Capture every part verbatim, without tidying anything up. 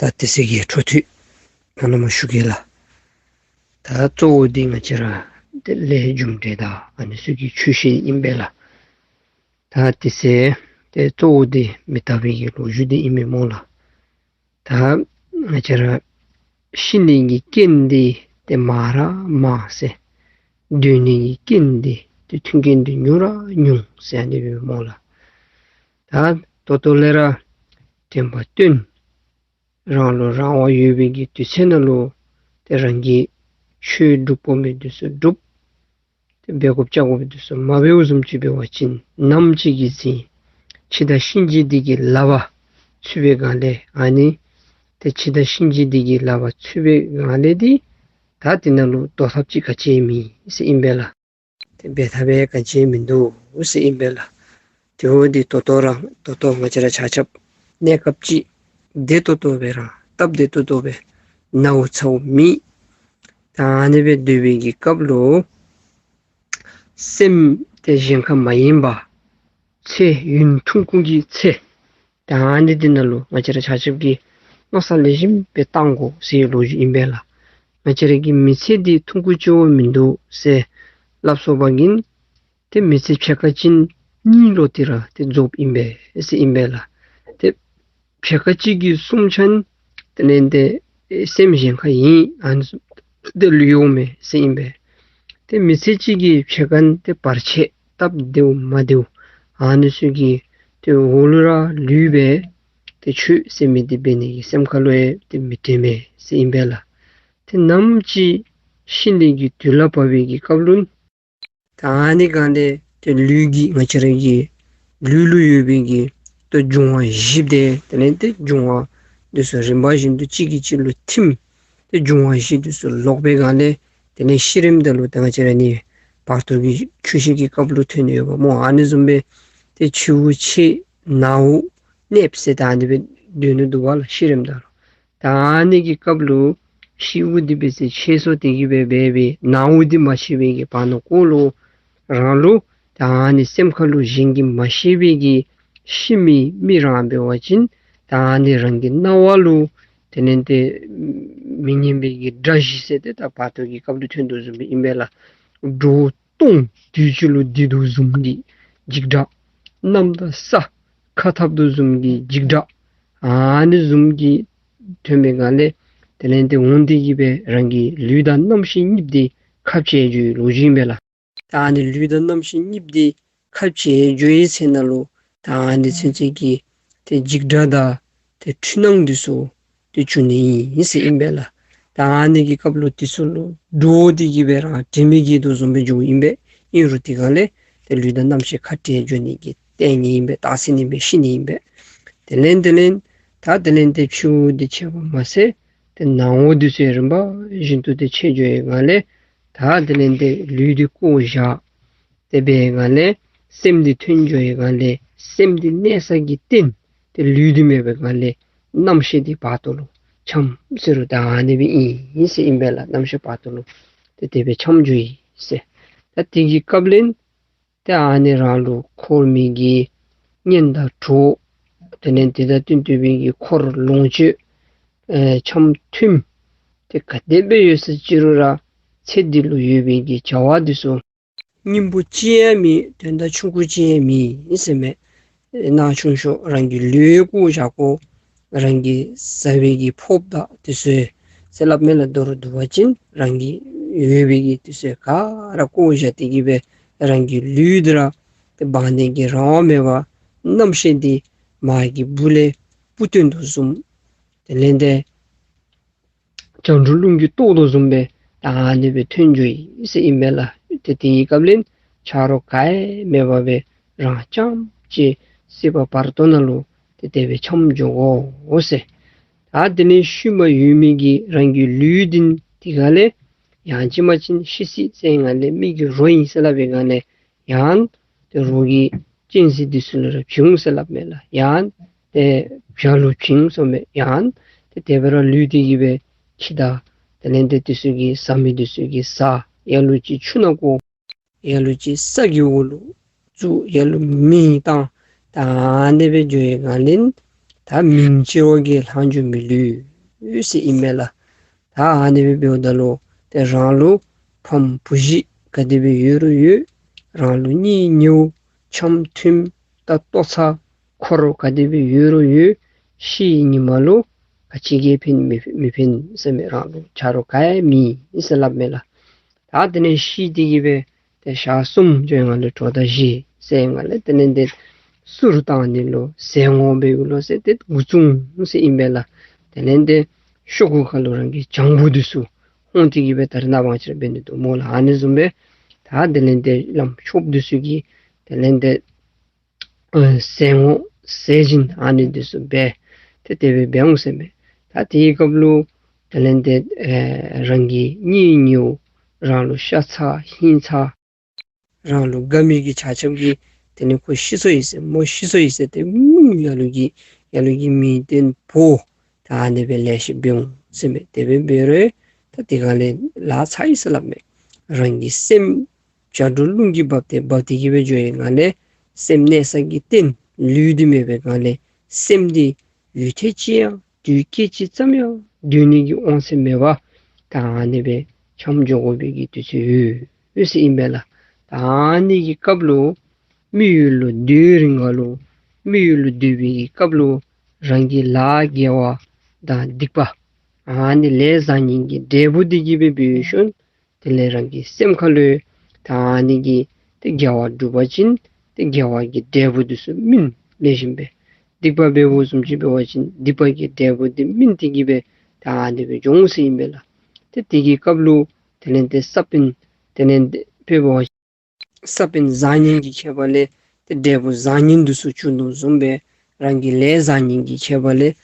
ད་དེ་ཚེ་གི་འཕྲོ་མཐུད་ནང་ལུ་མར་ཞུ་གེ་ལགས། ད་གཙོ་བོ་འདི་ང་བཅས་ར་ཏེ་ལས་རྒྱུ་འབྲས་དང་ཨ་ནི་ཚུ་གི་ཆོས་བཤད་ཨིན་པས་ལགས། ད་དེ་ཚེ་ཏེ་གཙོ་བོ་འདི་མི་རྟག་པའི་གི་ལོ་རྒྱུས་འདི་ཨིན་མས་སྨོ་ལགས། ད་ང་བཅས་ར་ཤི་ནི་གི་རྐྱེན་འདི་ཏེ་མང་ར་མང་ཟེར། སྡོད་ནི་གི་རྐྱེན་འདི་ཏེ་མཐུན་རྐྱེན་འདི་ཉུང་ར་ཉུང་ཟེར་ཨ་ནི་སྦེ་སྨོ་ལགས། ད་ད་ལྟོ་ལས་ར་དྲན་པ་བཏོན། རང་ལུ་རང་དབང་ཡོད་པའི་གི་དུས་ཚོད་ནང་ལུ་ཏེ་རང་གིས་ཆོས་སྒྲུབ་དགོ་མི་འདི་ཚུ་སྒྲུབ། ཏེ་འབད་དགོཔ་བཅའ་དགོ་མི་འདི་ཚུ་མ་འབདཝ་བཟུམ་ཅིག་འབད་བ་ཅིན་ནམ་ཅིག་གི་ཚེ་འཆི་བདག་གཤིན་རྗེ་འདི་གི་ལག་པར་ཚུད་པའི་སྒང་ལས་ཨ་ནི་ཏེ་འཆི་བདག་གཤིན་རྗེ་འདི་གི་ལག་པར་ཚུད་པའི་སྒང་ལས་འདི་ད་དེ་ནང་ལུ་བཟློག་ཐབས་ཅིག་ག་ཅི་མེད་ཟེར་ཨིན་པས་ལགས། ཏེ་འབད་ཐབས་ཡང་ག་ཅི་མིན་འདུག་ཟེར་ཨིན་པས་ལགས། དེ་འོ་འདི་ད་ལྟོ་ར་ད་ལྟོ་ང་བཅས་ར་ཆ་ཁྱབ་གནས་སྐབས་ཅིག་བདེ་ཏོག་ཏོ་སྦེ་ར་སྟབས་བདེ་ཏོག་ཏོ་སྦེ་ནཝ་ཚཝ་མེད། ད་ཨ་ནི་སྦེ་སྡོད་པའི་གི་སྐབས་ལུ་སེམས་ཏེ་གཞན་ཁར་མ་ཡེངས་པར་ཚེ་ཡུན་ཐུང་ཀུ་གི་ཚེ་ད་ཨ་ནི་འདི་ནང་ལུ་ང་བཅས་ར་ཆ་ཁྱབ་ཀྱིས་མནོ་བསམ་ལེགས་ཤོམ་སྦེ་བཏང་དགོ་ཟེར་ལོ་རྒྱུས་ཨིན་པས་ལགས། ང་བཅས་ར་གི་མི་ཚེ་འདི་ཐུང་ཀུ་ཅིག་མིན་འདུག་ཟེར་སླབ་སོང་པ་ཅིན་ཏེ་མི་ཚེ་ཕྱེད་ཀ་ཅིག་གཉིད་ལོག་སྟེ་ར་ཏེ་རྫོགསཔ་ཨིན་པས་ཟེར་ཨིན་པས་ལགས། ཏེ་ཕྱེད་ཀ་ཅིག་གི་གསུམ་ཆ་དེ་ལས་ཏེ་སེམས་གཞན་ཁར་ཡེངས་ཨ་ནི་ཚུ་ཏེ་ལུས་འོང་མས་ཟེར་ཨིན་པས། ཏེ་མི་ཚེ་གཅིག་གི་ཕྱེད་ཀ་ཏེ་བར་ཆད་སྟབས་བདེཝ་མ་བདེཝ་ཨ་ནི་ཚུ་གི་ཏེ་འོག་ལུ་ར་ལུས་པས། ཏེ་ཆོས་ཟེར་མི་འདི་འབད་ནི་གི་སེམས་ཁ་ལུ་ཡང་ཏེ་མི་དྲན་མས་ཟེར་ཨིན་པས་ལགས། ཏེ་ནམ་ཅིག་ཤི་ནི་གི་དུས་ལ་བབ་པའི་གི་སྐབས་ལུ་ད་ཨ་ནི་སྒང་ལས་ཏེ་ལུས་ཀྱི་ང་བཅས་ར་གི་ལུས་ལུ་ཡོད་པའི་གི་ཏེ་འབྱུང་བ་བཞི་སྟེ་དེ་ལས་ཏེ་འབྱུང་བ་འདི་ཚུ་རིམ་པ་བཞིན་དུ་གཅིག་གིས་གཅིག་ལུ་ཐིམ། ཏེ་འབྱུང་བ་བཞི་འདི་ཚུ་ལོག་པའི་སྒང་ལས་དེ་ལས་ཤི་རནམ་ད་ལུ་ཏེ་ང་བཅས་ར་ནི་བར་དོ་གི་ཆོས་བཤད་ཀྱི་སྐབས་ལུ་ཐོན་ཡོདཔ་སྨོ། ཨ་ནི་བཟུམ་སྦེ་ཏེ་འཆི་བོ་ཆད་ནཝ་གནསཔ་ཟེར་ད་ཨ་ནི་སྦེ་སྡོད་ནི་འདུག་པ་ལགས། ཤི་རནམ་ད་ལུ་ད་ཨ་ནི་གི་སྐབས་ལུ་ཤིཝ་འདི་འབད་ཟེར་ཆད་སོང་སྟེ་གི་སྦེ་འབད་སྦེ་ནཝ་འདི་མ་ཤེས་པའི་གི་བར་ན་ཀོ་ལུ་རང་ལུ་ད་ཨ་ནི་སེམས་ཁ་ལུ་གཞན་གྱིས་མ་ཤེས་པའི་གི་ཤི་མི་མི་རང་འབད་བ་ཅིན་ད་ཨ་ནི་རང་གི་རྣ་བ་ལུ་དེ་ལས་ཏེ་མི་སྙན་པའི་གི་སྒྲ་བཞི་ཟེར་ཏེ་ད་བར་དོ་གི་སྐབས་ལུ་ཐོན་དོ་བཟུམ་སྦེ་ཨིན་པས་ལགས། འགྲོ་སྟོང་དུས་གཅིག་ལུ་བདེ་དོ་བཟུམ་གྱི་འཇིགས་སྒྲ། གནམ་དང་ས་ཁ་འཐབ་དོ་བཟུམ་གྱི་འཇིགས་སྒྲ། ཨ་ནི་བཟུམ་གྱི་ཐོན་པའི་སྒང་ལས་དེ་ལས་ཏེ་འོང་སྟེ་གི་སྦེ་རང་གི་ལུས་དང་རྣམ་ཤེས་གཉིས་འདི་ཁ་བཅད་འགྱོ་བའི་ལོ་རྒྱུས་ཨིན་པས་ལགས། ད་ཨ་ནི་ལུས་དང་རྣམ་ཤེས་གཉིས་འདི་ཁ་བཅད་འགྱོ་བའི་ཚེ་ན་ལུ་ད་ཨ་ནི་ཚུན་ཚོད་ཀྱི་ཏེ་འཇིགས་སྒྲ་དང་ཏེ་འཁྲུལ་སྣང་འདི་ཚུ་ཏེ་འབྱུང་ནི་ཨིན་ཟེར་ཨིན་པས་ལགས། ད་ཨ་ནི་གི་སྐབས་ལུ་འདི་ཚུ་ལུ་འདྲོག་སྟེ་གི་སྦེ་རང་དྲན་མེད་བརྒྱལ་དོ་བཟུམ་སྦེ་འགྱོཝ་ཨིན་པས། ཨིན་རུང་དེ་སྒང་ལས་ཏེ་ལུས་དང་རྣམ་ཤེས་ཁ་བྲལ་འགྱོ་ནི་གི་ལྟས་ངན་ཨིན་པས། རྟགས་མཚན་ཨིན་པས། ཤི་ནི་ཨིན་པས། དེ་ལས་དེ་ལས་ད་དེ་ལས་ཏེ་འཆི་བོ་འདི་ཆད་པ་མ་ཚད་ཏེ་ནཝ་འདི་ཚུ་ཡང་རིམ་པ་བཞིན་དུ་ཏེ་ཆད་འགྱོ་བའི་སྒང་ལས་ད་དེ་ལས་ཏེ་ལུས་འདི་བཀོ་བཞག། དེ་འབད་བའི་སྒང་ལས་སེམས་འདི་ཐོན་འགྱོ་བའི་སྒང་ལས་སེམས་འདི་གནས་ས་གི་རྟེན་ཏེ་ལུས་འདི་མེད་པའི་སྒང་ལས་རྣམ་ཤེས་འདི་བར་དོ་ལུ་འཁྱམས་ཟེར་རུང་ད་ཨ་ནི་སྦེ་ཨིན་ཟེར་ཨིན་པས་ལགས། རྣམ་ཤེས་བར་དོ་ལུ་ཏེ་དེ་སྦེ་འཁྱམས་འགྱོ་ཡི་ཟེར། ད་དེ་གི་སྐབས་ལས་ཏེ་ཨ་ནི་རང་ལུ་འཁོར་མི་གི་གཉེན་དང་གྲོགས་དེ་ལས་དེ་དང་བསྟུན་ཏེ་སྦེ་གི་འཁོར་ལོངས་སྤྱོད་ཨེ་འཆམ་མཐུན་ཏེ་ག་དེ་སྦེ་ཡོད་ས་ཅི་རུང་ར་ཚེ་འདི་ལུ་ཡོད་པའི་གི་བྱ་བ་འདི་ཚུ་སྙིང་པོ་ཅིག་ཡང་མེད། དོན་དག་ཆུང་ཀུ་ཅིག་ཡང་མེད་ཟེར་མས། ནང་ཆུང་ཤོས་རང་གི་ལུས་བཀོ་བཞག་དགོ། རང་གི་བཟའ་བའི་གི་ཕོརཔ་དང་དེ་ཚུ་ཟེར་སླབ་མས་ལགས། མདོར་བསྡུ་བ་ཅིན་རང་གི་ཡོད་པའི་གི་དེ་ཚུ་ག་ར་བཀོ་བཞག་སྟེ་གི་སྦེ་རང་གི་ལུས་འདི་ར་ཏེ་འབག་ནི་གི་རང་དབང་མེད་པར་རྣམ་ཤེས་འདི་མ་གི་སྦུག་ལས་སྤུ་བཏོན་དོ་བཟུམ་དེ་ལས་ཏེ་སྤྱང་གྲུང་རླུང་གིས་བཏོག་དོ་བཟུམ་སྦེ་ད་ཨ་ནི་སྦེ་ཐོན་འགྱོ་ཡི་ཟེར་ཨིན་པས་ལགས། ཏེ་དེའི་སྐབས་ལས་ཆ་རོགས་ག་ཡང་མེད་པར་སྦེ་རང་རྐྱངམ་གཅིག་སྲིད་པ་བར་དོ་ནང་ལུ་ཏེ་དེ་སྦེ་འཁྱམས་འགྱོ་དགོ་ཟེར། ད་དེ་ལས་ཤུལ་མ་ཡོད་མི་གི་རང་གི་ལུས་འདི་དེ་སྒང་ལས་ཡང་ཅིན་མ་ཅིན་ཤི་སྲིད་ཟེར་སྒང་ལས་མི་གི་རོ་ཨིན་ཟེར་སླབ་པའི་སྒང་ལས་ཡང་ཏེ་རོགས་ཀྱི་གཅན་གཟན་འདི་ཚུ་ལུ་ར་བྱིན་འོང་ཟེར་སླབ་མས་ལགས། ཡང་ཏེ་བྱ་ལུ་བྱིན་འོང་ཟེར་མས། ཡང་ཏེ་དེ་སྦེ་ར་ལུས་འདི་གིས་སྦེ་ཁྱི་དང་དེ་ལས་ཏེ་འདི་ཚུ་གིས་བཟའ་མི་འདི་ཚུ་གིས་བཟའ། ལ་ལུ་ཅིག་ཆུ་ནང་བཀོ། ལ་ལུ་ཅིག་ས་གི་འོག་ལུ་བཙུགས། ལ་ལུ་མེ་བཏང་། ད་ཨ་ནི་སྦེ་འགྱོ་བའི་སྒང་ལས་ད་མིང་ཅིག་རོགས་ཀྱིས་ལྷག་འགྱོ་མི་ལུས་ ཡོད་ཟེར་ཨིན་མས་ལགས། ད་ཨ་ནི་སྦེ་འབདཝ་ད་ལུ་ཏེ་རང་ལུ་ཕམ་བུ་གཞི་ག་དེ་སྦེ་ཡོད་རུང་ཡོད། རང་ལུ་གཉེན་ཉེཝ་འཆམ་མཐུན་ད་ལྟོ་ཚང་འཁོར་ག་དེ་སྦེ་ཡོད་རུང་ཡོད། ཤི་ཉིནམ་ལུ་ག་ཅི་གིས་ཕན་མི་མི་ཕན་ཟེར་མས། རང་ལུ་ཆ་རོགས་ག་ཡང་མེད་ཟེར་སླབ་མས་ལགས། ད་དེ་ལས་ཤི་སྟེ་གི་སྦེ་ཏེ་ཞག་གསུམ་འགྱོ་ཡི་ངང་ལས་གྲོགས་དང་བཞེས་ཟེར་ཡི་ངང་ལས་དེ་ལས་ཏེ་གསུར་བཏང་ནི་ལོ་ཟས་བསྔོ་འབད་ནི་ལོ་ཟེར་ཏེ་འགོ་བཙུགས་ཟེར་ཨིན་པས་ལགས། དེ་ལས་ཏེ་ཤོག་གུ་ཁ་ལུ་རང་གི་བྱང་བུ་འདི་ཚུ་ཧོང་སྟེ་གི་སྦེ་ད་རེས་ནངས་པ་ང་བཅས་ར་འབད་ནི་འདུག་སྨོ་ལགས། ཨ་ནི་བཟུམ་སྦེ་ད་དེ་ལས་ཏེ་བླམ་ཆོསཔ་འདི་ཚུ་གིས་དེ་ལས་ཏེ་ཨ་ཟས་བསྔོ་ཟས་སྦྱིན་ཨ་ནི་འདི་ཚུ་འབད་དེ་དེ་སྦེ་འབད་འོང་ཟེར་མས། ད་དེའི་སྐབས་ལུ་དེ་ལས་ཏེ་ཨེ་རང་གི་གཉེན་ཉེཝ་རང་ལུ་ཤ་ཚ་ཧིང་ཚ་རང་ལུ་དགའ་མི་གི་ཆ་ཁྱབ་ཀྱིས་དེ་ལས་ཁོ་ཤི་སོ་ཡི་ཟེར་མོ་ཤི་སོ་ཡི་ཟེར་ཏེ་ཨུམ་ལ་ལུ་གིས་ལ་ལུ་གིས་མིང་བཏོན་འབོ། ད་ཨ་ནི་སྦེ་ལེ་ཤ་འབད་འོང་ཟེར་མས། དེ་སྦེ་འབད་རུང་ད་དེ་སྒང་ལས་ལཱ་ཚར་ཡི་ཟེར་སླབ་མས། རང་གི་སེམས་བྱ་སྒྲོ་རླུང་གིས་འབག་སྟེ་འབག་སྟེ་གི་སྦེ་འགྱོ་ཡི་ངང་ལས་སེམས་གནས་ས་གི་རྟེན་ལུས་འདི་མེད་པའི་སྒང་ལས་སེམས་འདི་ཡུན་ཐེངས་ཅིག་ཡང་དུས་སྐད་ཅིག་ཙམ་ཡང་སྡོད་ནི་གི་དབང་ཚད་མེད་པར་ད་ཨ་ནི་སྦེ་འཁྱམས་འགྱོ་དགོ་པའི་གི་དུས་ཚོད་ཡོད་ཡོད་ཟེར་ཨིན་པས་ལགས། ད་ཨ་ནི་གི་སྐབས་ལུ་མི་ཡུལ་ལུ་སྡོད་རིང་ཁ་ལུ་མི་ཡུལ་ལུ་སྡོད་པའི་གི་སྐབས་ལུ་རང་གི་ལཱ་དགེ་བ་དང་སྡིག་པ་ཨ་ནི་ལས་བཟང་ངན་གྱི་འབྲས་བུ་འདི་གིས་སྦེ་འབད་ཞིནམ་དེ་ལས་རང་གི་སེམས་ཁ་ལུ་ད་ཨ་ནི་གི་ཏེ་དགེ་བ་བསྒྲུབ་པ་ཅིན་ཏེ་དགེ་བ་གི་འབྲས་བུ་འདི་ཚུ་སྨིན་ལེགས་ཤོམ་སྦེ། སྡིག་པ་འབད་བ་བཟུམ་ཅིག་འབད་བ་ཅིན་སྡིག་པ་གི་འབྲས་བུ་འདི་སྨིན་ཏེ་གི་སྦེ་ད་ཨ་ནི་སྦེ་འགྱོ་འོང་ཟེར་ཨིན་པས་ལགས། ཏེ་དེ་གི་སྐབས་ལུ་དེ་ལས་ཏེ་ས་བོན་དེ་ལས་ཏེ་འབད་བ་ས་བོན་བཟང་ངན་གྱི་ཁྱད་པར་ལས་ཏེ་འབྲས་བུ་བཟང་ངན་འདི་ཚུ་བྱུང་དོ་བཟུམ་སྦེ་རང་གི་ལས་བཟང་ངན་གྱི་ཁྱད་པར་ལས་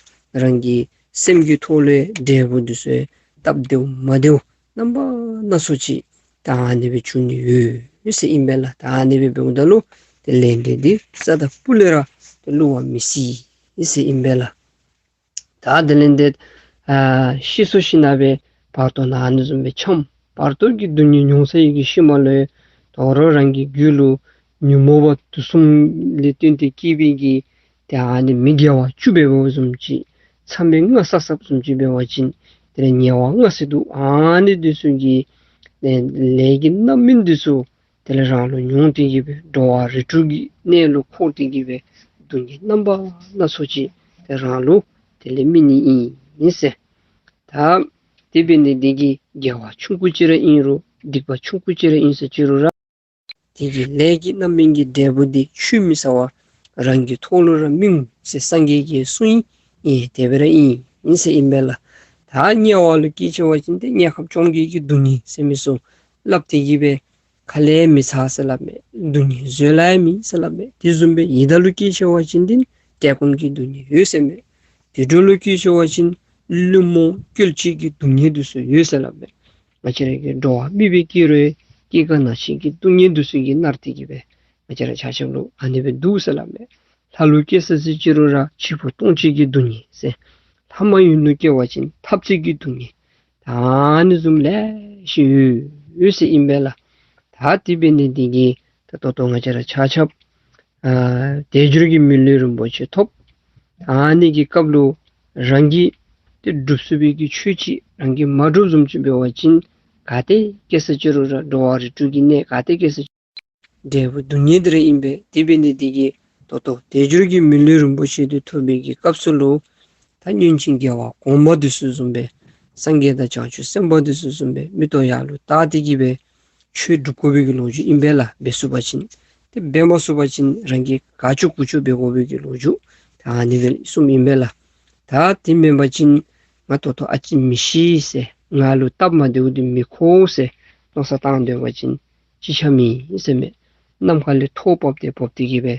རང་གི་སེམས་ཀྱི་ཐོག་ལས་འབྲས་བུ་འདི་ཚུ་སྟབས་བདེཝ་མ་བདེཝ་རྣམ་པ་སྣ་ཚོགས་ཅིག་ད་ཨ་ནི་སྦེ་འབྱུང་ནི་ཡོད་ཟེར་ཨིན་པས་ལགས། ད་ཨ་ནི་སྦེ་འབདཝ་ད་ལུ་ཏེ་ལས་འབྲས་འདི་རྩ་དང་སྤུ་ལས་ར་ཏེ་བསླུ་བ་མི་སྲིད་ཟེར་ཨིན་པས་ལགས། ད་དེ་ལས་ཏེ་ཨ་ཤི་སོ་ཞིནམ་སྦེ་བར་དོ་ནང་ཨ་ནི་བཟུམ་སྦེ་འཁྱམས་བར་དོ་གི་སྡུག་བསྔལ་མྱོང་ཚར་ཡི་གི་ཤུལ་མ་ལུ་དོ་རུང་རང་གི་རྒྱུད་ལུ་ཉོན་མོངས་པ་དུག་གསུམ་ལས་བརྟེན་ཏེ་སྐྱེས་པའི་གི་ཏེ་ཨ་ནི་མི་དགེ་བ་བཅུ་འབད་བ་བཟུམ་ཅིག་མཚམས་མེད་ལྔ་བསགས་བསགསཔ་བཟུམ་ཅིག་འབད་བ་ཅིན་དེ་ལས་ཉེ་བ་ལྔ་ཟེར་འདུག། ཨ་ནི་འདི་ཚུ་གི་ལས་ཀྱི་རྣམ་སྨིན་འདི་ཚུ་དེ་ལས་རང་ལུ་མྱོང་སྟེ་གི་སྦེ་འགྲོ་བ་རིགས་དྲུག་གི་གནས་ལུ་འཁོར་ཏེ་གི་སྦེ་སྡུག་བསྔལ་རྣམ་པ་སྣ་ཚོགས་ཅིག་ཏེ་རང་ལུ་དེ་ལས་སྨིན་ནི་ཨིན་ཟེར། ད་དེ་འབད་ནི་འདི་གིས་དགེ་བ་ཆུང་ཀུ་ཅིག་ར་ཨིན་རུང་སྡིག་པ་ཆུང་ཀུ་ཅིག་ར་ཨིན་ཟེར་ཅི་རུང་ར་དེ་གི་ལས་ཀྱི་རྣམ་སྨིན་གྱི་འབྲས་བུ་འདི་ཆུད་མི་ཟ་བར་རང་གི་ཐོག་ལུ་ར་སྨིན་ཟེར་སངས་རྒྱས་ཀྱི་གསུང་ཨིན། ཨེ་དེ་སྦེ་ར་ཨིན་ཨིན་ཟེར་ཨིན་པས་ལགས། ད་དམྱལ་བ་ལུ་སྐྱེས་ཆི་བ་ཅིན་ཏེ་དམྱལ་ཁམས་བཅོམ་བརྒྱད་ཀྱི་སྡུག་བསྔལ་ཟེར་མི་ཚུ་སླབ་སྟེ་གི་སྦེ་ཁ་ལས་མི་ཚར་ཟེར་སླབ་མས། སྡུག་བསྔལ་བཟོད་གླགས་མེད་ཟེར་སླབ་མས། དེ་བཟུམ་སྦེ་ཡི་དྭགས་ལུ་སྐྱེས་ཆི་བ་ཅིན་ཏེ་བཀྲེས་སྐོམ་གྱི་སྡུག་བསྔལ་ཡོད་ཟེར་མས། དུད་འགྲོ་ལུ་སྐྱེས་ཆི་བ་ཅིན་བླུན་རྨོངས་སྐྱོ་ཤས་ཀྱི་སྡུག་བསྔལ་འདི་ཚུ་ཡོད་ཟེར་སླབ་མས། ང་བཅས་ར་གི་འགྲོ་བ་མི་སྦེ་སྐྱེས་རུང་སྐྱེ་རྒ་ན་འཆི་གི་སྡུག་བསྔལ་འདི་ཚུ་གིས་མནར་ཏེ་གི་སྦེ་ང་བཅས་ར་ཆ་ཁྱབ་ལུ་ཨ་ནི་སྦེ་འདུག་ཟེར་སླབ་མས། ལྷ་ལུ་སྐྱེས་ས་ཅི་རུང་ར་འཆི་འཕོ་ལྟུང་བྱེད་ཀྱི་སྡུག་བསྔལ་ཟེར། ལྷ་མ་ཡིན་ལུ་སྐྱེ་བ་ཅིན་ཐབས་ཚིག་གི་སྡུག་བསྔལ། ད་ཨ་ནི་བཟུམ་ལེ་ཤ་ཡོད་ཡོད་ཟེར་ཨིན་པས་ལགས། ད་དེ་འབད་ནི་འདི་གིས་ད་ད་ལྟོ་ང་བཅས་ར་ཆ་ཁྱབ་ཨ་དལ་འབྱོར་གྱི་མི་ལུས་རིན་པོ་ཆེ་ཐོབ། ཨ་ནི་གི་སྐབས་ལུ་རང་གིས་ཏེ་སྒྲུབ་ཚུགས་པའི་གི་ཆོས་ཅིག་རང་གིས་མ་སྒྲུབ་བཟུམ་ཅིག་འབད་བ་ཅིན་ག་ཏེ་སྐྱེས་ས་ཅི་རུང་ར་འགྲོ་བ་རིགས་དྲུག་གི་གནས་ག་ཏེ་སྐྱེས་ས་འབྲས་བུ་སྡུག་བསྔལ་འདི་ར་ཨིན་པས། དེ་འབད་ནི་འདི་གིས་ད་ལྟོ་དལ་འབྱོར་གྱི་མི་ལུས་རིན་པོ་ཆེ་འདི་ཐོབ་པའི་གི་སྐབས་སུ་ལུ་ད་སྔོན་བྱོན་རྒྱལ་བ་གོང་མ་འདི་ཚུ་བཟུམ་སྦེ་སངས་རྒྱས་དང་བྱང་ཆུབ་སེམས་དཔའ་འདི་ཚུ་བཟུམ་སྦེ་མིག་ཏོ་ཡར་ལུ་བལྟ་སྟེ་གི་སྦེ་ཆོས་སྒྲུབ་དགོ་པའི་གི་ལོ་རྒྱུས་ཨིན་པས་ལགས། འབད་ཚུགས་པ་ཅིན། ཏེ་འབད་མ་ཚུགས་པ་ཅིན་རང་གིས་ག་ཅི་དགོ་ཅི་འབད་དགོ་པའི་གི་ལོ་རྒྱུས་ད་ཨ་ནི་སྦེ་གསུངམ་ཨིན་པས་ལགས། ད་དེ་མེན་པ་ཅིན་ང་ད་ལྟོ་ཨ་ཙི་མི་ཤེས་ཟེར་ང་ལུ་སྟབས་མ་བདེཝ་འདི་མི་ཁོ་ཟེར་མནོ་བསམ་བཏང་སྡོད་པ་ཅིན་ཅི་ཆ་མེད་ཟེར་མས། ནམ་མཁའ་ལས་ཐོག་བབས་ཏེ་བབས་ཏེ་གི་སྦེ་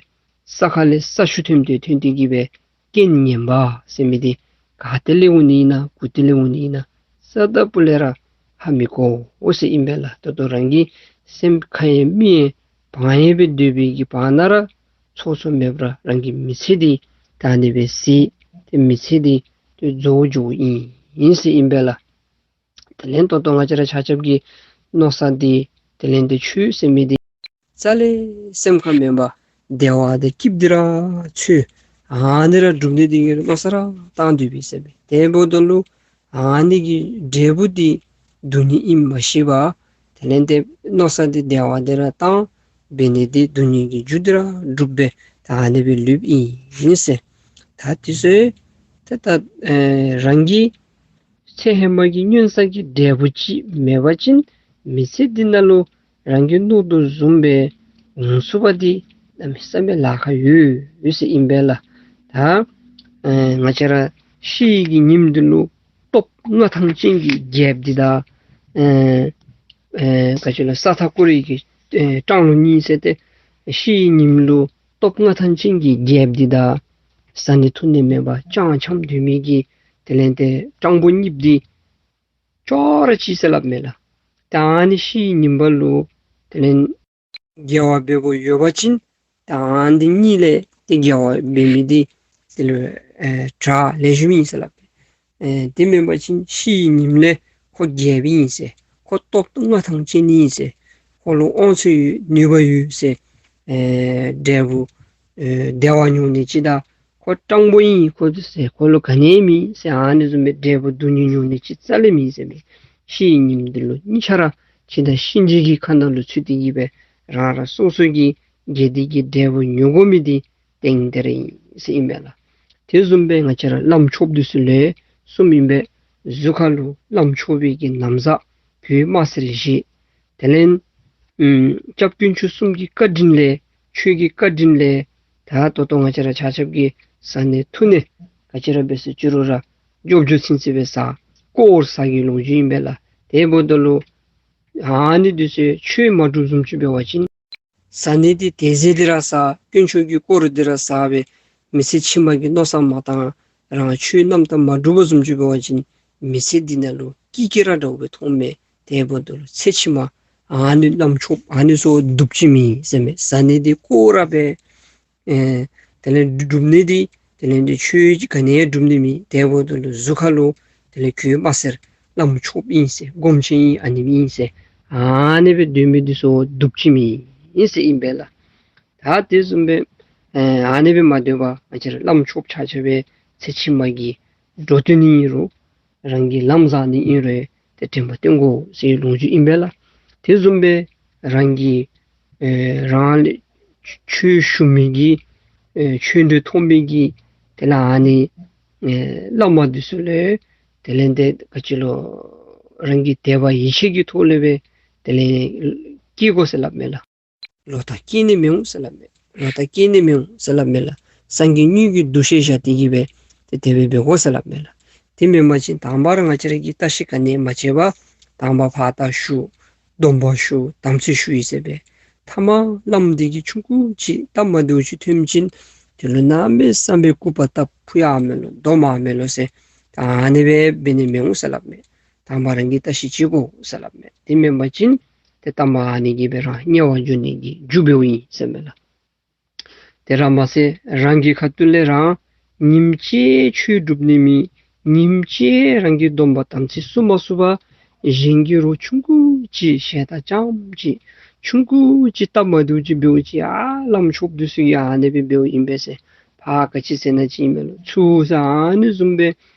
ས་ཁ་ལས་ས་ཆུ་ཐོན་ཏེ་ཐོན་ཏེ་གི་སྦེ་རྐྱེན་ངན་པ་ཟེར་མི་འདི་ག་ཏེ་ལས་འོང་ནི་ཨིན་ན་གུ་ཏེ་ལས་འོང་ནི་ཨིན་ན་རྩ་དང་སྤུ་ལས་ར་ཧ་མི་གོ་འོང་ཟེར་ཨིན་པས་ལགས། ད་ལྟོ་རང་གི་སེམས་ཁ་ཡང་མི་ཡང་བང་ཡང་སྦེ་སྡོད་པའི་གི་བར་ན་ར་ཚོགས་ཚོགས་མེད་པར་རང་གི་མི་ཚེ་འདི་ད་ཨ་ནི་སྦེ་ཟད་ཏེ་མི་ཚེ་འདི་ཏེ་རྫོགས་འགྱོཝ་ཨིན་ཨིན་ཟེར་ཨིན་པས་ལགས། དེ་ལས་ད་ལྟོ་ང་བཅས་ར་ཆ་ཁྱབ་ཀྱི་མནོ་བསམ་འདི་དེ་ལས་འདི་ཆོས་ཟེར་མི་འདི་རྩ་ལས་སེམས་ཁར་མེན་པར་བདེ་བ་དང་སྐྱིདཔ་འདི་ར་འཚོལ་ཨ་ནི་ར་སྒྲུབ་ནི་འདི་གི་མནོ་བསམ་ར་བཏང་སྡོད་པས་ཟེར་མས། དེ་འབདཝ་ད་ལུ་ ཨ་ནི་གི་འབྲས་བུ་འདི་སྡུག་བསྔལ་ཨིནམ་མ་ཤེས་པར་དེ་ལས་ཏེ་མནོ་བསམ་འདི་བདེ་བ་འདི་ར་བཏང་འབད་ནི་འདི་སྡུག་བསྔལ་གྱི་རྒྱུ་འདི་ར་སྒྲུབ་སྦེ་ད་ཨ་ནི་སྦེ་ལུསཔ་ཨིན་ཟེར། ད་དེ་ཚུ་ཏེ་ད་ཨེ་རང་གི་ཚེ་ཧེ་མ་གི་སྔོན་བསགས་ཀྱི་འབྲས་བུ་ཅིག་མེད་པ་ཅིན་མི་ཚེ་འདི་ནང་ལུ་རང་གིས་མནོ་དོ་བཟུམ་སྦེ་འོང་ཚུགས་པ་འདི་གནམ་མེད་ས་མེད་ལཱ་ཁག་ཡོད་ཡོད་ཟེར་ཨིན་པས་ལགས། ད་ཨེ་ང་བཅས་ར་ཤི་ནི་གི་ཉིནམ་འདི་ལུ་སྟོབས་མངའ་ཐང་ཅན་གྱི་རྒྱལཔོ་འདི་དང་ཨེ་ཨེ་ག་ཅི་ལོ་ས་མཐའ་བསྐོར་བའི་གི་ཨེ་སྤྲང་ལོ་གཉིས་ཟེར་ཏེ་ཤི་ནི་ཉིནམ་ལུ་སྟོབས་མངའ་ཐང་ཅན་གྱི་རྒྱལཔོ་འདི་དང་བཟའ་ནི་འཐུང་ནི་མེད་པར་སྤྱང་འཁྱམས་སྡོད་མི་གི་དེ་ལས་ཏེ་སྤྲང་པོ་གཉིསཔོ་འདི་ཅོག་ར་གཅིག་ཟེར་སླབ་མས་ལགས། ད་ཨ་ནི་ཤི་ནི་ཉིནམ་ལུ་དེ་ལས་དགེ་བ་འབད་དགོཔ་ཡོད་པ་ཅིན་ད་ཨ་ནི་གཉིས་ལས་ཏེ་དགེ་བ་འབད་མི་འདི་དེ་ལུ་ཨེ་དྲག་ལེགས་ཤོམ་ཨིན་ཟེར་སླབ་མས། ཨེ་དེ་མེན་པ་ཅིན་ཤི་ནི་ཉིནམ་ལས་ཁོ་རྒྱལཔོ་ཨིན་ཟེར་ཁོ་སྟོབས་མངའ་ཐང་ཅན་ཨིན་ཟེར་ཁོ་ལུ་དབང་ཚད་ཡོད་ནུས་པ་ཡོད་ཟེར་ཨེ་འབྲས་བུ་ཨེ་བདེ་བ་མྱོང་ནི་ཅིག་དང་ཁོ་སྤྲང་པོ་ཨིན་ཁོ་འདི་ཟེར་ཁོ་ལུ་ག་ནི་ཡང་མེད་ཟེར་ཨ་ནི་བཟུམ་སྦེ་འབྲས་བུ་སྡུག་བསྔལ་མྱོང་ནི་ཅིག་རྩ་ལས་མེད་ཟེར་མས། ཤི་ནི་ཉིནམ་འདི་ལུ་གཉིས་ཆ་ར་འཆི་བདག་གཤིན་རྗེ་གི་ཁ་ནང་ལུ་ཚུད་དེ་གི་སྦེ་རང་རང་སོ་སོ་གི་དགེ་སྡིག་གི་འབྲས་བུ་མྱོང་དགོ་མི་འདི་ཏན་ཏན་ར་ཨིན་ཟེར་ཨིན་པས་ལགས། དེ་བཟུམ་སྦེ་ང་བཅས་ར་བླམ་ཆོསཔ་འདི་ཚུ་ལས་གསུངམ་ཨིན་པས། གཟུགས་ཁ་ལུ་བླམ་ཆོསཔ་གི་ན་བཟའ་གོས་དམར་སེར་བཞེས། དེ་ལས་ཨམ་སྐྱབས་དཀོན་མཆོག་གསུམ་གྱི་བཀའ་དྲིན་ལས་ཆོས་ཀྱི་བཀའ་དྲིན་ལས་ད་ད་ལྟོ་ང་བཅས་ར་ཆ་ཁྱབ་ཀྱིས་བཟའ་ནི་འཐུང་ནི་ག་ཅི་ར་འབད་ཟེར་ཅི་རུང་ར་འཇོབ་འཇོབ་ཚིམ་ཚིམ་སྦེ་བཟའ་དཀོར་བཟའ་གི་ལོ་རྒྱུས་ཨིན་པས་ལགས། དེ་འབདཝ་ད་ལུ་ཨ་ནི་འདི་ཚུ་ཆོས་མ་སྒྲུབ་བཟུམ་ཅིག་འབད་བ་ཅིན་བཟའ་ནི་འདི་དེ་ཟེར་འདི་ར་བཟའ་དཀོན་མཆོག་གི་དཀོར་འདི་ར་བཟའ་སྦེ་མི་ཚེ་ཕྱི་མ་གི་མནོ་བསམ་མ་བཏང་རང་ཆོས་རྣམ་དག་མ་སྒྲུབ་བཟུམ་ཅིག་འབད་བ་ཅིན་མི་ཚེ་འདི་ནང་ལུ་སྐྱིད་སྐྱིད་ར་འདྲཝ་སྦེ་མཐོངམ་མས། དེ་འབདཝ་ད་ལུ་ཚེ་ཕྱི་མ་ཨ་ནི་བླམ་ཆོསཔ་ཨ་ནི་ཚུ་སྡུག་ཅིག་མེད་ཟེར་མས། བཟའ་ནི་འདི་དཀོར་ར་འབད་ཨེ་དེ་ལས་སྒྲུབ་ནི་འདི་དེ་ལས་འདི་ཆོས་ཅིག་ག་ནི་ཡང་སྒྲུབ་ནི་མེད། དེ་འབདཝ་ད་ལུ་གཟུགས་ཁ་ལུ་དེ་ལས་གོས་དམར་སེར་བླམ་ཆོསཔ་ཨིན་ཟེར་སྒོམ་ཆེན་ཨིན་ཨ་ནི་ཨིན་ཟེར་ཨ་ནི་སྦེ་སྡོད་མི་འདི་ཚུ་སྡུག་ཅིག་མེད་ཟེར་ཨིན་པས་ལགས། ད་དེ་བཟུམ་སྦེ་ཨེ་ཨ་ནི་སྦེ་མ་སྡོད་པར་ང་བཅས་ར་བླམ་ཆོསཔ་ཆ་ཁྱབ་སྦེ་ཚེ་ཕྱི་མ་གི་འགྲོ་དོན་ཨིན་རུང་རང་གི་ལམ་བཟང་ནི་ཨིན་རུང་ཏེ་དྲན་པ་བསྟེན་དགོ་ཟེར་ལོ་རྒྱུས་ཨིན་པས་ལགས། དེ་བཟུམ་སྦེ་རང་གི་ཨེ་རང་ལས་ཆོས་ཞུ་མི་གི་ཨེ་ཆོས་འབྲེལ་ཐོགས་མི་གི་དེ་ལས་ཨ་ནི་ཨེ་བླ་མ་འདི་ཚུ་ལས་དེ་ལས་ཏེ་ག་ཅི་ལོ་རང་གི་དད་པ་ཡིད་ཆེས་ཀྱི་ཐོག་ལས་སྦེ་དེ་ལས་སྐྱེ་དགོ་ཟེར་སླབ་མས་ལགས། ལོག་ལྟ་སྐྱེ་ནི་མི་འོང་ཟེར་སླབ་མས། ལོག་ལྟ་སྐྱེ་ནི་མི་འོང་ཟེར་སླབ་མས་ལགས། སངས་རྒྱས་དངོས་ཀྱི་འདུ་ཤེས་བཞག་སྟེ་གི་སྦེ་ཏེ་དེ་སྦེ་འབད་དགོ་ཟེར་སླབ་མས་ལགས། དེ་མེན་པ་ཅིན་དང་པ་ར་ང་བཅས་ར་གིས་བརྟག་ཞིབ་ག་ནི་ཡང་མ་བྱས་པར་དང་པ་ཕར་ལྟ་ཞུ་སྡོམ་པ་ཞུ་དམ་ཚིག་ཞུ་ཡི་ཟེར་སྦེ་ཐ་མ་བླམ་འདི་གིས་ཆུང་ཀུ་ཅིག་སྟབས་མ་བདེཝ་ཅིག་ཐོན་ཅིན་དེ་ལུ་གནམ་མེད་ས་མེད་སྐུར་པ་བཏབ་ཕུལ་ཡར་མས་ལོ་སྡོམ་ཡར་མས་ལོ་ཟེར་ཨ་ནི་སྦེ་འབད་ནི་མི་འོང་ཟེར་སླབ་མས། དང་པ་རང་གིས་བརྟག་ཞིབ་བྱེད་དགོ་ཟེར་སླབ་མས། དེ་མེན་པ་ཅིན་ཏེ་ཐ་མ་ཨ་ནི་གིས་སྦེ་རང་དམྱལ་བ་འགྱོ་ནི་གི་རྒྱུ་འབདཝ་ཨིན་ཟེར་མས་ལགས། དེ་ར་མ་ཚད་རང་གི་ཁ་ཐུག་ལས་རང་ཉིནམ་གཅིག་ཆོས་སྒྲུབ་ནི་མེད། ཉིནམ་གཅིག་རང་གི་སྡོམ་པ་དམ་ཚིག་སྲུང་མ་ཚུགས་པར་གཞན་གྱི་རོགས་ཆུང་ཀུ་ཅིག་ཞལ་ཏ་རྐྱངམ་ཅིག་ཆུང་ཀུ་ཅིག་སྟབས་མ་བདེཝ་ཅིག་འབདཝ་ཅིག་ཨ་བླམ་ཆོསཔ་འདི་ཚུ་གིས་ཨ་ནི་སྦེ་འབདཝ་ཨིན་པས་ཟེར་ཕར་ག་ཅི་ཟེར་ན་ཅིག་ཨིན་མས་ལོ་ཚུར་ཟེར་ཨ་ནི་བཟུམ་སྦེ་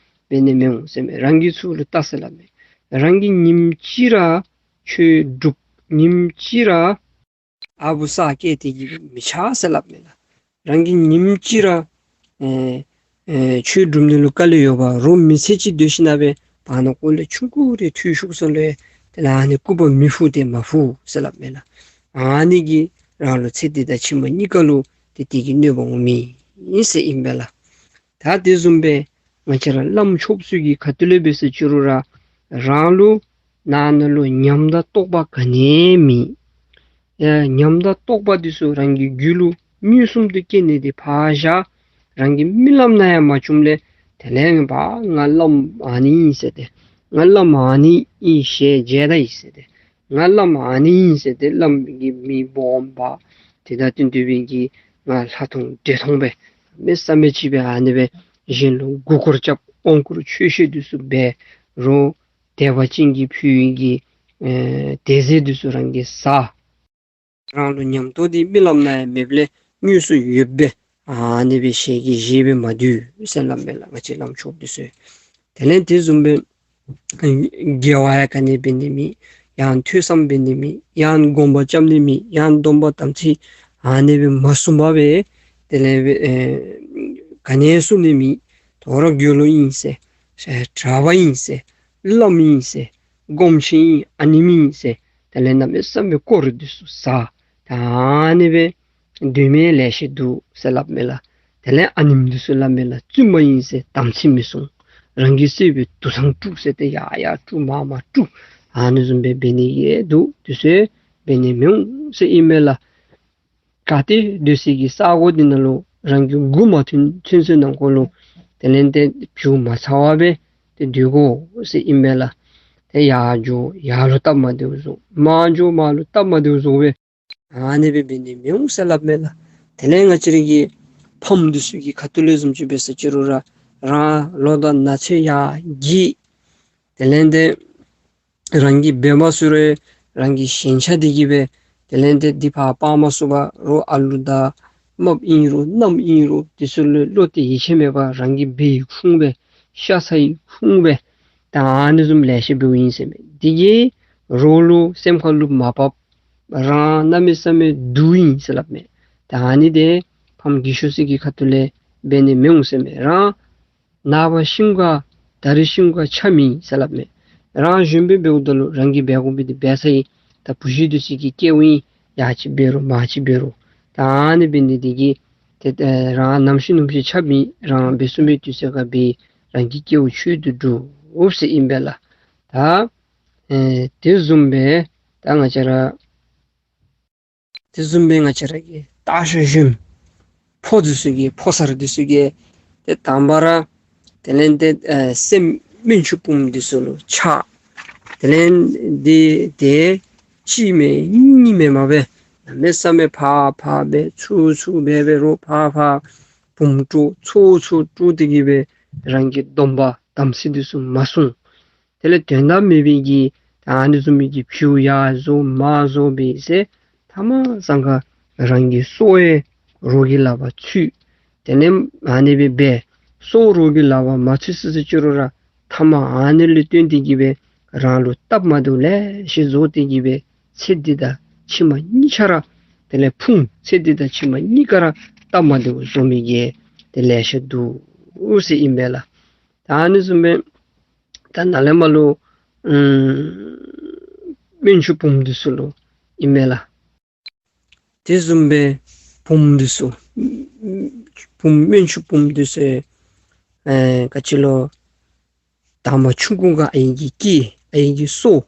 འབད་ནི་མི་འོང་ཟེར་མས། རང་གིས་ཚུར་ལུ་བལྟ་ཟེར་སླབ་མས། རང་གིས་ཉིནམ་གཅིག་ར་ཆོས་སྒྲུབ་ཉིནམ་གཅིག་ར་ཨ་བུ་ས་སྐྱེས་ཏེ་གི་མི་ཆགས་ཟེར་སླབ་མས་ལགས། རང་གིས་ཉིནམ་གཅིག་ར་ཨེ་ཨེ་ཆོས་སྒྲུབ་ནི་ལུ་དཀའ་ལས་ཡོད་པ་རོགས་མི་ཚེ་གཅིག་སྡོད་ཞིན་ན་སྦེ་བར་ན་ཀོ་ལས་ཆུང་ཀུ་རེ་ཐོན་ཤོར་སོང་ལོ་ཡ་དེ་ལས་ཨ་ནི་སྐུར་པ་མི་ཕུལ་ཏེ་མ་ཕུལ་ཟེར་སླབ་མས་ལགས། ཨ་ནི་གིས་རང་ལུ་ཚེ་འདི་དང་ཕྱི་མ་གཉིས་ཀ་ལུ་ཏེ་དེ་གི་གནོད་པ་འོང་མི་ཨིན་ཟེར་ཨིན་པས་ལགས། ད་དེ་བཟུམ་སྦེ་ང་བཅས་ར་བླམ་ཆོསཔ་ཚུ་གི་ཁ་ཐུག་ལས་འབད་ཟེར་ཅི་རུང་ར་རང་ལུ་ནང་ན་ལུ་ཉམས་དང་རྟོགས་པ་ག་ནི་ཡང་མེད། ཨེ་ཉམས་དང་རྟོགས་པ་འདི་ཚུ་རང་གི་རྒྱུད་ལུ་མངོན་སུམ་དུ་སྐྱེ་ནི་འདི་ཕར་བཞག་རང་གི་རྨི་ལམ་ནང་ཡང་མ་བྱུངམ་ལས་དེ་ལས་ངེས་པར་ང་བླམ་ཨ་ནི་ཨིན་ཟེར་ཏེ་ང་བླམ་ཨ་ནི་ཨིན་ཞལ་མཇལ་ད་ཡི་ཟེར་ཏེ་ང་བླམ་ཨ་ནི་ཨིན་ཟེར་ཏེ་བླམ་གི་མིང་སྦོམ་འབག་དེ་དང་བསྟུན་ཏེ་སྦེ་གི་ང་ལྷ་མཐོང་འདྲེ་མཐོང་སྦེ་མི་ས་མི་ཅིག་སྦེ་ཨ་ནི་སྦེ་གཞན་ལུ་མགུ་སྐོར་རྐྱབ་དབང་བསྐུར་ཆོས་བཤད་འདི་ཚུ་འབད་རུང་དད་པ་ཅན་གྱིས་ཕུལ་བའི་གི་ཨེ་དད་རྫས་འདི་ཚུ་རང་གིས་བཟའ། རང་ལུ་ཉམས་རྟོགས་འདི་རྨི་ལམ་ནང་ཡང་མེདཔ་ལས་དངོས་སུ་ཡོདཔ་སྦེ་ཨ་ནི་སྦེ་ཞལ་གྱིས་བཞེས་སྦེ་མ་སྡོད་ཟེར་སླབ་མས་ལགས། ང་བཅས་བླམ་ཆོསཔ་འདི་ཚུ། དེ་ལས་དེ་བཟུམ་སྦེ་ དགེ་བ་ཡང་ག་ནི་འབད་ནི་མེད། ཡང་ཐོས་བསམ་འབད་ནི་མེད། ཡང་སྡོམ་པ་རྐྱབ་ནི་མེད། ཡང་སྡོམ་པ་དམ་ཚིག་ཨ་ནི་སྦེ་མ་བསྲུང་བར་སྦེ་དེ་ལས་སྦེ་ཨེ་ག་ནི་བསྲུང་ནི་མེད། དོ་རུང་དགེ་སློང་ཨིན་ཟེར། ཨེ་གྲྭ་པ་ཨིན་ཟེར། བླམ་ཨིན་ཟེར། སྒོམ་ཆེན་ཨིན། ཨ་ནེམོ་ཨིན་ཟེར། དེ་ལས་གནམ་མེད་ས་མེད་དཀོར་འདི་ཚུ་ཟ། ད་ཨ་ནི་སྦེ་སྡོད་མི་ལེ་ཤ་འདུག་ཟེར་སླབ་མས་ལགས། དེ་ལས་ཨ་ནེམོ་འདི་ཚུ་སླབ་མས་ལགས། བཙུན་མ་ཨིན་ཟེར་དམ་ཚིག་མི་བསྲུང་། རང་གི་སྲས་སྦེ་དུར་ཚང་དཀྲུགས་ཟེར་ཏེ་ཡར་ཡར་དཀྲུགས་མར་མར་དཀྲུགས། ཨ་ནི་བཟུམ་སྦེ་འབད་ནི་ཡང་འདུག། དེ་ཚུ་འབད་ནི་མི་འོང་ཟེར་ཨིན་མས་ལགས། གལ་ཏེ་སྡོད་སའི་གི་ས་གོ་འདི་ནང་ལུ་རང་གི་མགུ་མ་ཐོན་ཚུན་ཚོད་ནང་འཁོད་ལུ་དེ་ལས་ཏེ་བྱུག་མ་ཚར་བར་སྦེ་ཏེ་སྡོད་དགོ་ཟེར་ཨིན་མས་ལགས། ཏེ་ཡར་འགྱོ་ཡར་ལུ་སྟབས་མ་བདེཝ་བཟོ། མར་འགྱོ་མར་ལུ་སྟབས་མ་བདེཝ་བཟོ་སྦེ་ཨ་ནི་སྦེ་འབད་ནི་མི་འོང་ཟེར་སླབ་མས་ལགས། དེ་ལས་ང་བཅས་ར་གི་ཕམ་འདི་ཚུ་གི་ཁ་ཐུག་ལས་བཟུམ་ཅིག་འབད་ས་ཅི་རུང་ར་རང་ལོ་དང་ན་ཚོད་ཡར་རྒས། དེ་ལས་ཏེ་རང་གིས་འབད་མ་ཚུགས་རུང་རང་གི་ཞེན་ཆགས་འདི་གིས་སྦེ་དེ་ལས་ཏེ་འདི་ཕར་སྤང་མ་ཚུགས་པར་རོགས་ཨ་ལུ་དང་རྨགཔ་ཨིན་རུང་མནའམ་ཨིན་རུང་དེ་ཚུ་ལུ་བློ་གཏད་ཡིད་ཆེས་མེད་པར་རང་གིས་འབད་བའི་ཁུངས་སྦེ་ཤ་ཚ་བའི་ཁུངས་སྦེ་ད་ཨ་ནི་བཟུམ་ལེ་ཤ་འབདཝ་ཨིན་ཟེར་མས། འདི་གིས་རོགས་ལུ་སེམས་ཁ་ལུ་མ་བབ། རང་གནམ་མེད་ས་མེད་སྡུག་ཨིན་ཟེར་སླབ་མས། ད་ཨ་ནི་འདི་ཕམ་རྒས་ཤོས་ཅིག་གི་ཁ་ཐུག་ལས་འབད་ནི་མི་འོང་ཟེར་མས། རང་ནངས་པ་ཤིཝ་ག་ད་རིས་ཤིཝ་ག་ཆ་མེད་ཟེར་སླབ་མས། རང་གཞོན་པ་འབདཝ་ད་ལུ་རང་གིས་འབད་དགོ་པའི་འདི་འབད་ཚར་ཡི། ད་བུ་གཞི་འདི་ཚུ་གི་སྐལཝ་ཨིན། ཡར་ཅིག་འབད་རུང་མར་ཅིག་འབད་རུང་། ད་ཨ་ནི་འབད་ནི་འདི་གིས་ཏེ་ཨེ་རང་ནམ་ཤི་ནུམ་ཤི་ཆ་མེད། རང་འབད་ཚུགས་པའི་དུས་ཚོད་ཁར་འབད། རང་གི་སྐལཝ་ཆོད་དུ་འགྲོ་འོང་ཟེར་ཨིན་པས་ལགས། ད་ཨེ་དེ་བཟུམ་སྦེ་ད་ང་བཅས་ར་དེ་བཟུམ་སྦེ་ང་བཅས་ར་གི་སྟག་ཤར་གཞོནམ་ཕོ་འདི་ཚུ་གིས་ཕོ་གསར་འདི་ཚུ་གིས་ཏེ་དང་པ་ར་དེ་ལས་ཏེ་ཨེ་སྲནམ་སྨན་ཆུང་བུམོ་འདི་ཚུ་ལུ་ཆགས། དེ་ལས་ཏེ་དེ་གཅིག་མེན་གཉིས་མེན་མ་སྦེ་གནམ་མེད་ས་མེད་ཕར་ཕར་སྦེ་ཚུར་ཚུར་སྦེ་འབད་རུང་ཕར་ཕར་བུམོ་དཀྲོག་ཚུར་ཚུར་དཀྲོག་སྟེ་གིས་སྦེ་རང་གི་སྡོམ་པ་དམ་ཚིག་འདི་ཚུ་མ་བསྲུང་། དེ་ལས་དོན་དག་མེད་པའི་གི་ད་ཨ་ནི་བཟུམ་མའི་གི་ཕྱིའུ་ཡར་བཟོ་མར་བཟོ་འབད་ཟེར་ཐ་མ་སང་ཁ་རང་གི་སྲོག་ཡང་རོགས་ཀྱི་ལག་པར་ཚུད། དེ་ལས་ཨ་ནི་སྦེ་འབད་སྲོག་རོགས་ཀྱི་ལག་པར་མ་ཚུད་ཟེར་ཟེར་ཅི་རུང་ར་ཐ་མ་ཨ་ནི་ལུ་བརྟེན་ཏེ་གིས་སྦེ་རང་ལུ་སྟབས་མ་བདེཝ་ལེ་ཤ་བཟོ་སྟེ་གིས་སྦེ་ཚེ་འདི་དང་ཕྱི་མ་གཉིས་ཆ་ར་དེ་ལས་ཕུང་། ཚེ་འདི་དང་ཕྱི་མ་གཉིས་ཀ་ར་སྟབས་མ་བདེཝ་བཟོ་མི་གི་དེ་ལེ་ཤ་འདུག་ཟེར་ཨིན་པས་ལགས། ད་ཨ་ནི་བཟུམ་སྦེ་ད་ནཱ་ལས་མར་ལུ་ཨམ་སྨན་ཆུང་བུམོ་འདི་ཚུ་ལུ་ཨིན་མས་ལགས། དེ་བཟུམ་སྦེ་བུམོ་འདི་ཚུ་བུམོ་སྨན་ཆུང་བུམོ་འདི་ཚུ་ཨེ་ག་ཅི་ལོ་དང་པ་ཆུང་ཀུ་ག་ཨའི་གིས་སྐྱེས། ཨའི་གིས་གསོ།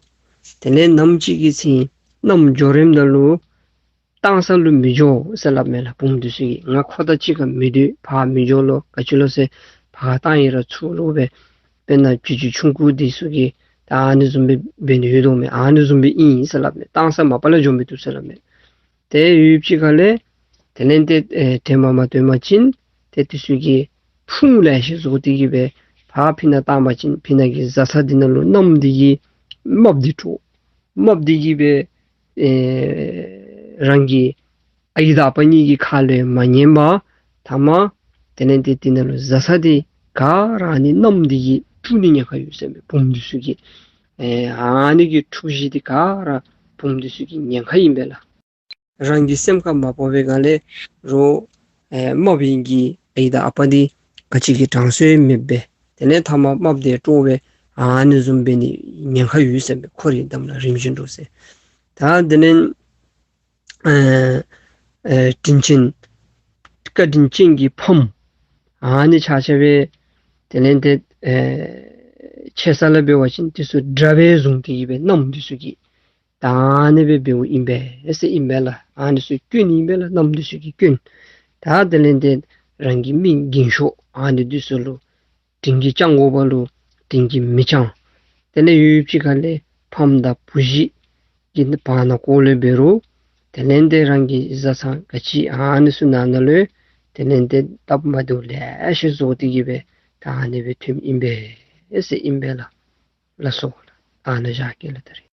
དེ་ལས་ནམ་ཅིག་གི་ཚེ་གནམ་འགྱོ་རནམ་ད་ལུ་གཏང་ས་ལུ་མི་འགྱོ་ཟེར་སླབ་མས་ལགས། བུམོ་འདི་ཚུ་གིས་ང་ཁོ་དང་གཅིག་ཁར་མི་སྡོད། ཕར་མི་འགྱོ་ལོ། ག་ཅི་ལོ་ཟེར་ཕར་གཏང་ཡི་ར་ཚུར་ལོག་སྦེ་དཔེར་ན་ཅིག་ཅིག་ཆུང་ཀུ་འདི་ཚུ་གིས་ད་ཨ་ནི་བཟུམ་སྦེ་འབད་ནི་ཡོད་དོ་མས། ཨ་ནི་བཟུམ་སྦེ་ཨིན་ཟེར་སླབ་མས། གཏང་ས་མ་པ་ལས་འགྱོ་མི་བཏུབ་ཟེར་སླབ་མས། དེ་ཡུདཔ་ཅིག་ཁ་ལས་དེ་ལས་ཏེ་ཨེ་དེ་མ་མ་དེ་མ་ཅིན་ཏེ་འདི་ཚུ་གིས་ཕུང་ལེ་ཤ་བཟོ་སྟེ་གིས་སྦེ་ཕར་ཕི་ནང་བཏང་པ་ཅིན་ཕི་ནང་གི་བཟའ་ཚང་འདི་ནང་ལུ་མནའམ་འདི་གིས་རྨགཔ་འདི་དཀྲོག། རྨགཔ་འདི་གིས་སྦེ་ཨེ་རང་གི་ཨའི་དང་ཨ་པ་གཉིས་ཀྱི་ཁ་ལུ་མ་ཉན་པར་ཐ་མ་དེ་ལས་ཏེ་འདི་ནང་ལུ་བཟའ་ཚང་འདི་ག་ར་ཨ་ནི་མནའམ་འདི་གིས་དཀྲུག་ནི་ཉེན་ཁ་ཡོད་ཟེར་མས། བུམོ་འདི་ཚུ་གིས་ཨེ་ཨ་ནི་གི་འཁྲུག་གཞི་འདི་ག་ར་བུམོ་འདི་ཚུ་གི་ཉེན་ཁ་ཨིན་པས་ལགས། རང་གི་སེམས་ཁར་མ་བབ་པའི་སྒང་ལས་རོགས་ཨེ་རྨགཔ་གི་ཨའི་དང་ཨ་པ་འདི་ག་ཅི་གི་གྲངས་སུ་ཡང་མེདཔ་སྦེ་དེ་ལས་ཐ་མ་རྨགཔ་འདི་དཀྲོག་སྦེ་ཨ་ནི་བཟུམ་འབད་ནི་ཉེན་ཁ་ཡོད་ཟེར་མས། འཁོར་བའི་འདམ་ལ་རིམ་བཞིན་འགྲོ་ཟེར། ད་དེ་ལས་ཨེ་ཨེ་དྲིན་ཅན་བཀའ་དྲིན་ཅན་གྱི་ཕམ་ཨ་ནི་ཆ་ཁྱབ་སྦེ་དེ་ལས་ཏེ་ཨེ་ཆེ་ས་ལས་འབད་བ་ཅིན་འདི་ཚུ་དགྲ་སྦེ་བཟུང་སྟེ་གིས་སྦེ་མནའམ་འདི་ཚུ་གིས་ད་ཨ་ནི་སྦེ་འབདཝ་ཨིན་པས་ཟེར་ཨིན་པས་ལགས། ཨ་ནི་ཚུ་སྐྱོན་ཨིན་པས་ལགས། མནའམ་འདི་ཚུ་གི་སྐྱོན། ད་དེ་ལས་ཏེ་རང་གི་མི་རྒན་ཤོས་ཨ་ནི་འདི་ཚུ་ལུ་དྲིན་གྱིས་བསྐྱང་དགོ་པ་ལུ་དྲིན་གྱིས་མི་བསྐྱང་། དེ་ལས་ཡུདཔ་ཅིག་ཁ་ལས་ཕམ་དང་བུ་གཞི་གི་བར་ན་ཀོ་ལས་འབད་རུང་དེ་ལས་ཏེ་རང་གི་བཟའ་ཚང་ག་ཅི་ཨ་ནི་ཚུ་ནང་ན་ལུ་དེ་ལས་ཏེ་སྟབས་མ་བདེཝ་ལེ་ཤ་བཟོ་སྟེ་གིས་སྦེ་ད་ཨ་ནི་སྦེ་ཐོནམ་ཨིན་པས་ཟེར་ཨིན་པས་ལགས། ལགས་སོ། ཨ་ནཱ་བཞག་གེ་ལགས་ད་རེས།